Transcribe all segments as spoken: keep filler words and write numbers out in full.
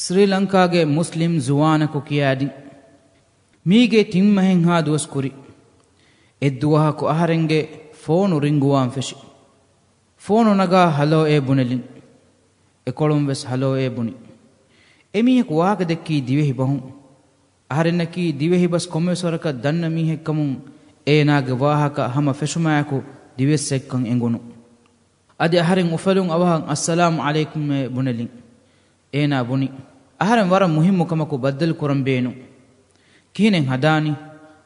ސްރީލަންކާގެ މުސްލިމް ޒުވާނަކު ކިޔާދިން. މީގެ ތިން މަހެއްހާ ދުވަސް ކުރި. އެއްދުވަހަކު އަހަރެންގެ ފޯނު ރިންގުވާން ފެށި. ފޯނު ނަގާ ހަލޯއޭ ބުނެލިން. އެކޮޅުން ވެސް ހަލޯއޭ ބުނި. އެމީހަކު ވާހަކަ ދެއްކީ ދިވެހި ބަހުން. އަހަރެންނަކީ ދިވެހި ބަސް ކޮންމެވެސް ވަރަކަށް ދަންނަ މީހެއްކަމުން އޭނާގެ ވާހަކަ ހަމަ ފެށުމާއެކު ދިވެއްސެއްކަން އެނގުނު. އަދި އަހަރެން އުފަލުން އަވަހަށް އައްސަލާމް ޢަލައިކުމޭ ބުނެލިން. އޭނާ ބުނި، އަހަރެން ވަރަށް މުހިއްމު ކަމަކު ބައްދަލު ކުރަން ބޭނުން. ކިހިނެއް ހަދާނީ؟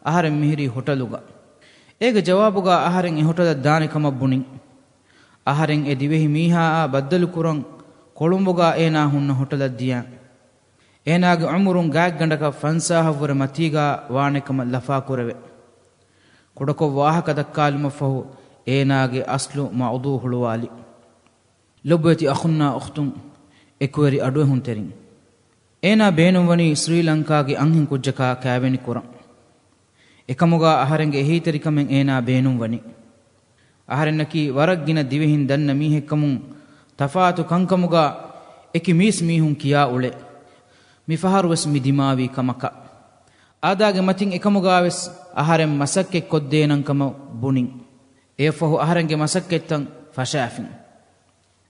އަހަރެން މިހިރީ ހޮޓަލުގަ. އޭގެ ޖަވާބުގަ އަހަރެން އެ ހޮޓަލަށް ދާނެ ކަމަށް ބުނިން. އަހަރެން އެ ދިވެހި މީހާއާ ބައްދަލު ކުރަން ކޮޅުނބުގަ އޭނާ ހުންނަ ހޮޓަލަށް ދިޔަ. އޭނާގެ އުމުރުން ގާތްގަނޑަކަށް ފަންސާހަށްވުރެ މަތީގަ ވާނެ ކަމަށް ލަފާކުރެވެ. ކުޑަކޮށް ވާހަކަ ދައްކާލުމަށްފަހު އޭނާގެ އަސްލު މައުޟޫ ހުޅުވާލި. ލޮބުވެތި އަޚުންނާ އުޚްތުން، އެކުވެރި އަޑުއެހުންތެރިން. އޭނާ ބޭނުންވަނީ ސްރީލަންކާގެ އަންހެން ކުއްޖަކާ ކާވެނި ކުރަން. އެކަމުގަ އަހަރެންގެ އެހީތެރިކަމެއް އޭނާ ބޭނުންވަނީ. އަހަރެންނަކީ ވަރަށް ގިނަ ދިވެހިން ދަންނަ މީހެއްކަމުން ތަފާތު ކަންކަމުގަ އެކި މީސް މީހުން ކިޔާ އުޅޭ. މިފަހަރުވެސް މި ދިމާވީ ކަމަކަށް. އާދާގެ މަތިން އެކަމުގަވެސް އަހަރެން މަސައްކަތް ކޮށްދޭނަން ކަމަށް ބުނިން. އެއަށްފަހު އަހަރެންގެ މަސައްކަތްތައް ފަށާފިން.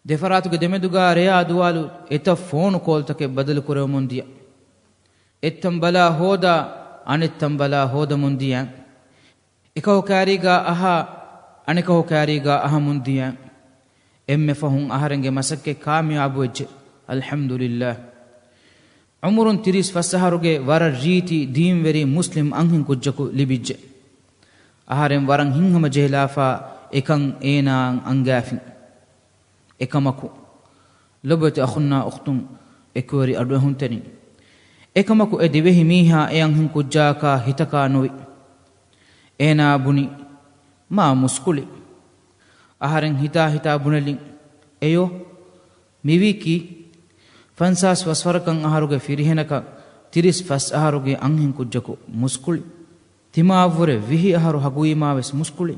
ދެފަރާތުގެ ދެމެދުގަ ރެޔާ ދުވާލު އެތައް ފޯނު ކޯލްތަކެއް ބަދަލުކުރެވެމުން ދިޔަ. އެއްތަން ބަލާ ހޯދާ، އަނެއްތަން ބަލާ ހޯދަމުން ދިޔަ. އެކަހު ކާރީގަ އަހާ، އަނެކަހު ކާރީގަ އަހަމުން ދިޔަ. އެންމެ ފަހުން އަހަރެންގެ މަސައްކަތް ކާމިޔާބުވެއްޖެ. އަލްޙަމްދުލިއްލާހް. ޢުމުރުން ތިރީސް ފަސް އަހަރުގެ ވަރަށް ރީތި ދީންވެރި މުސްލިމް އަންހެން ކުއްޖަކު ލިބިއްޖެ. އަހަރެން ވަރަށް ހިތްހަމަޖެހިލާފަ އެކަން އޭނާއަށް އަންގާފިން. އެކަމަކު، ލޮބުވެތި އަޚުންނާ އުޚްތުން، އެކުވެރި އަޑުއެހުންތެރިން. އެކަމަކު އެ ދިވެހި މީހާ އެ އަންހެން ކުއްޖާއަކާ ހިތަކާ ނުވި. އޭނާ ބުނި، މާ މުސްކުޅި. އަހަރެން ހިތާ ހިތާ ބުނެލިން، އެޔޯ، މިވީ ކީ؟ ފަންސާސް ފަސް ވަރަކަށް އަހަރުގެ ފިރިހެނަކަށް ތިރީސް ފަސް އަހަރުގެ އަންހެން ކުއްޖަކު މުސްކުޅި. ތިމާއަށްވުރެ ވިހި އަހަރު ހަގުވީމާވެސް މުސްކުޅި.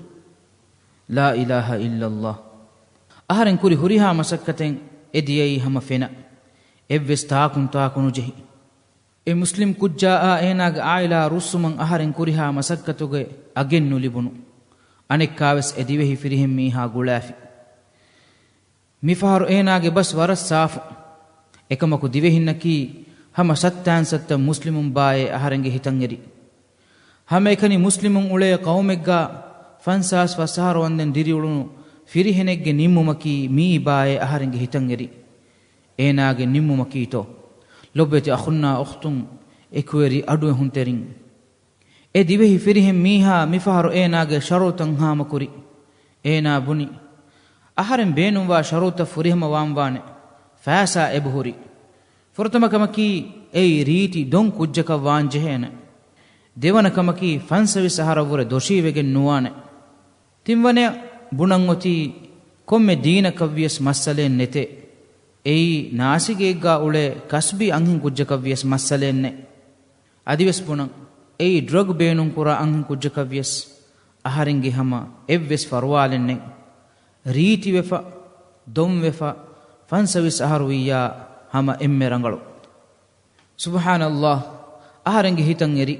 ލާ އިލާހަ އިއްލައްލާހް. އަހަރެން ކުރި ހުރިހާ މަސައްކަތެއް އެ ދިޔައީ ހަމަ ފެނަށް. އެއްވެސް ތާކުން ތާކު ނުޖެހި. އެ މުސްލިމް ކުއްޖާއާ އޭނާގެ އާއިލާ ރުއްސުމަށް އަހަރެން ކުރިހާ މަސައްކަތުގެ އަގެއް ނުލިބުނު. އަނެއްކާވެސް އެ ދިވެހި ފިރިހެން މީހާ ގުޅާފި. މިފަހަރު އޭނާގެ ބަސް ވަރަށް ސާފު. އެކަމަކު ދިވެހިންނަކީ ހަމަ ސައްތާން ސައްތަ މުސްލިމުން ބާއޭ އަހަރެންގެ ހިތަށް އެރި. ހަމައެކަނި މުސްލިމުން އުޅޭ ޤައުމެއްގަ ފަންސާސް ފަސް އަހަރު ވަންދެން ދިރިއުޅުނު ފިރިހެނެއްގެ ނިންމުމަކީ މިއީ ބާއޭ އަހަރެންގެ ހިތަށް އެރި. އޭނާގެ ނިންމުމަކީތޯ؟ ލޮބުވެތި އަޚުންނާ އުޚްތުން، އެކުވެރި އަޑުއެހުންތެރިން. އެ ދިވެހި ފިރިހެން މީހާ މިފަހަރު އޭނާގެ ޝަރުތައް ހާމަކުރި. އޭނާ ބުނި، އަހަރެން ބޭނުންވާ ޝަރުތައް ފުރިހަމަ ވާންވާނެ. ފައިސާ އެބަހުރި. ފުރަތަމަ ކަމަކީ، އެއީ ރީތި ދޮން ކުއްޖަކަށް ވާން ޖެހޭނެ. ދެވަނަ ކަމަކީ، ފަންސަވީސް އަހަރަށްވުރެ ދޮށީވެގެން ނުވާނެ. ތިންވަނަޔަށް ބުނަން އޮތީ، ކޮންމެ ދީނަކަށްވިޔަސް މައްސަލައެއް ނެތޭ. އެއީ ނާސިގެއެއްގާ އުޅޭ ކަސްބީ އަންހެން ކުއްޖަކަށްވިޔަސް މައްސަލައެއް ނެތް. އަދިވެސް ބުނަން، އެއީ ޑްރަގް ބޭނުންކުރާ އަންހެން ކުއްޖަކަށްވިޔަސް އަހަރެންގެ ހަމަ އެއްވެސް ފަރުވާލެއް ނެތް. ރީތިވެފަ، ދޮންވެފަ، ފަންސަވީސް އަހަރު ވިއްޔާ ހަމަ އެންމެ ރަނގަޅު. ސުބްޙާނައްލާހް، އަހަރެންގެ ހިތަށް އެރި.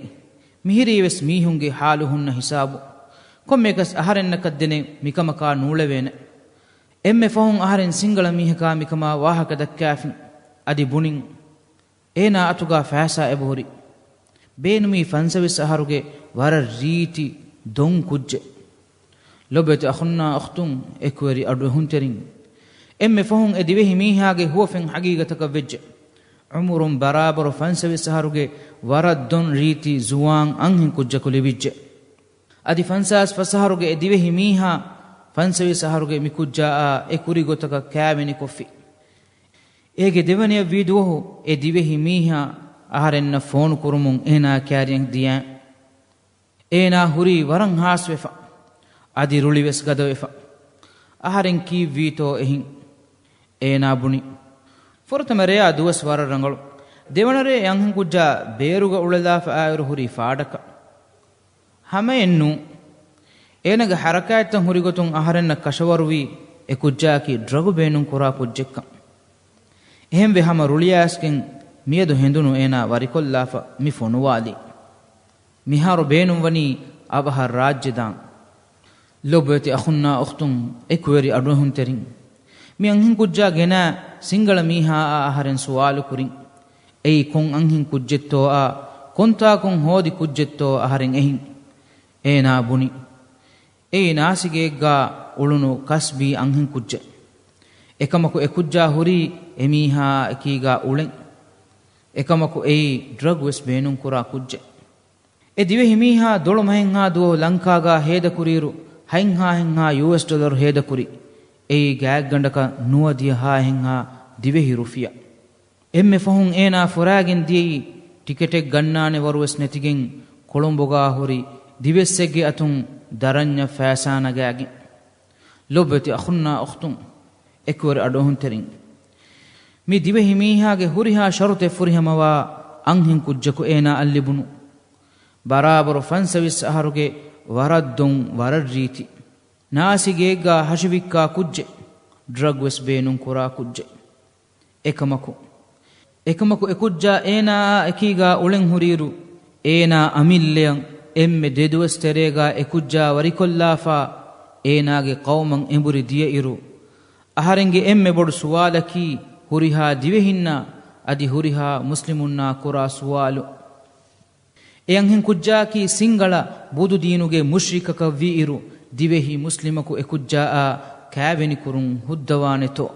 މިހިރީވެސް މީހުންގެ ޙާލު ހުންނަ ހިސާބު. ކޮންމެއަކަސް އަހަރެންނަކަށް ދެނެއް މިކަމަކާ ނޫޅެވޭނެ. އެންމެ ފަހުން އަހަރެން ސިންގަޅަ މީހަކާ މިކަމާ ވާހަކަ ދައްކާފިން. އަދި ބުނިން، އޭނާ އަތުގާ ފައިސާ އެބަހުރި. ބޭނުމީ ފަންސަވީސް އަހަރުގެ ވަރަށް ރީތި ދޮން ކުއްޖެއް. ލޮބުވެތި އަޚުންނާ އުޚްތުން، އެކުވެރި އަޑުއެހުންތެރިން. އެންމެ ފަހުން އެ ދިވެހި މީހާގެ ހުވަފެން ހަގީގަތަކަށް ވެއްޖެ. ޢުމުރުން ބަރާބަރު ފަންސަވީސް އަހަރުގެ ވަރަށް ދޮން ރީތި ޒުވާން އަންހެން ކުއްޖަކު ލިބިއްޖެ. އަދި ފަންސާސް ފަސް އަހަރުގެ އެ ދިވެހި މީހާ ފަންސަވީސް އަހަރުގެ މި ކުއްޖާއާ އެ ކުރި ގޮތަކަށް ކާވެނިކޮށްފި. އޭގެ ދެވަނަޔަށް ވީ ދުވަހު އެ ދިވެހި މީހާ އަހަރެންނަށް ފޯނު ކުރުމުން އޭނާ ކާރިޔަށް ދިޔަ. އޭނާ ހުރީ ވަރަށް ހާސްވެފަ. އަދި ރުޅިވެސް ގަދަވެފަ. އަހަރެން ކީއްވީތޯ އެހިން؟ އޭނާ ބުނި، ފުރަތަމަ ރެޔާ ދުވަސް ވަރަށް ރަނގަޅު. ދެވަނަ ރޭ އެ އަންހެން ކުއްޖާ ބޭރުގަ އުޅެލާފަ އާއިރު ހުރީ ފާޑަކަށް. ހަމައެއްނޫ. އޭނަގެ ހަރަކާތްތައް ހުރިގޮތުން އަހަރެންނަށް ކަށަވަރުވީ އެ ކުއްޖާއަކީ ޑްރަގު ބޭނުން ކުރާ ކުއްޖެއްކަން. އެހެންވެ ހަމަ ރުޅިއައިސްގެން މިއަދު ހެނދުނު އޭނާ ވަރިކޮށްލާފަ މި ފޮނުވާލީ. މިހާރު ބޭނުންވަނީ އަވަހަށް ރާއްޖެ ދާން. ލޮބުވެތި އަޚުންނާ އުޚްތުން، އެކުވެރި އަޑުއެހުންތެރިން، މި އަންހެންކުއްޖާ ގެނާ ސިންގަޅަ މީހާއާ އަހަރެން ސުވާލު ކުރިން. އެއީ ކޮން އަންހެން ކުއްޖެއްތޯއާ، ކޮންތާކުން ހޯދި ކުއްޖެއްތޯ އަހަރެން އެހިން. އޭނާ ބުނި، އެއީ ނާސިގެއެއްގާ އުޅުނު ކަސްބީ އަންހެންކުއްޖެއް. އެކަމަކު އެކުއްޖާ ހުރީ އެމީހާއާ އެކީގާ އުޅެން. އެކަމަކު އެއީ ޑްރަގް ވެސް ބޭނުންކުރާ ކުއްޖެއް. އެ ދިވެހި މީހާ ދޮޅު މަހެއްހާ ދުވަހު ލަންކާގާ ހޭދަކުރިއިރު، ހަތްހާހެއްހާ ޔޫއެސް ޑޮލަރު ހޭދަކުރި. އެއީ ގާތްގަނޑަކަށް ނުވަދިހަ ހާހެއްހާ ދިވެހި ރުފިޔާ. އެންމެ ފަހުން އޭނާ ފުރާގެން ދިޔައީ ޓިކެޓެއް ގަންނާނެ ވަރުވެސް ނެތިގެން، ކޮޅުނބުގާ ހުރި ދިވެއްސެއްގެ އަތުން ދަރަންޏަށް ފައިސާ ނަގާގެން. ލޮބުވެތި އަޚުންނާ އުޚްތުން، އެކުވެރި އަޑުއެހުންތެރިން، މި ދިވެހި މީހާގެ ހުރިހާ ޝަރުތެއް ފުރިހަމަވާ އަންހެން ކުއްޖަކު އޭނާއަށް ލިބުނު. ބަރާބަރު ފަންސަވީސް އަހަރުގެ ވަރަށް ދޮން ވަރަށް ރީތި، ނާސިގޭގާ ހަށިވިއްކާ ކުއްޖެއް، ޑްރަގް ވެސް ބޭނުންކުރާ ކުއްޖެއް. އެކަމަކު، އެކަމަކު އެކުއްޖާ އޭނާއާ އެކީގާ އުޅެން ހުރިއިރު، އޭނާ އަމިއްލަޔަށް އެންމެ ދެދުވަސް ތެރޭގާ އެކުއްޖާ ވަރިކޮށްލާފާ، އޭނާގެ ޤައުމަށް އެނބުރި ދިޔައިރު، އަހަރެންގެ އެންމެ ބޮޑު ސުވާލަކީ، ހުރިހާ ދިވެހިންނާ އަދި ހުރިހާ މުސްލިމުންނާ ކުރާ ސުވާލު. އެ އަންހެން ކުއްޖާއަކީ ސިންގަޅަ ބުދުދީނުގެ މުޝްރިކަކަށް ވީއިރު، ދިވެހި މުސްލިމަކު އެ ކުއްޖާއާ ކާވެނިކުރުން ހުއްދަވާނެތޯ؟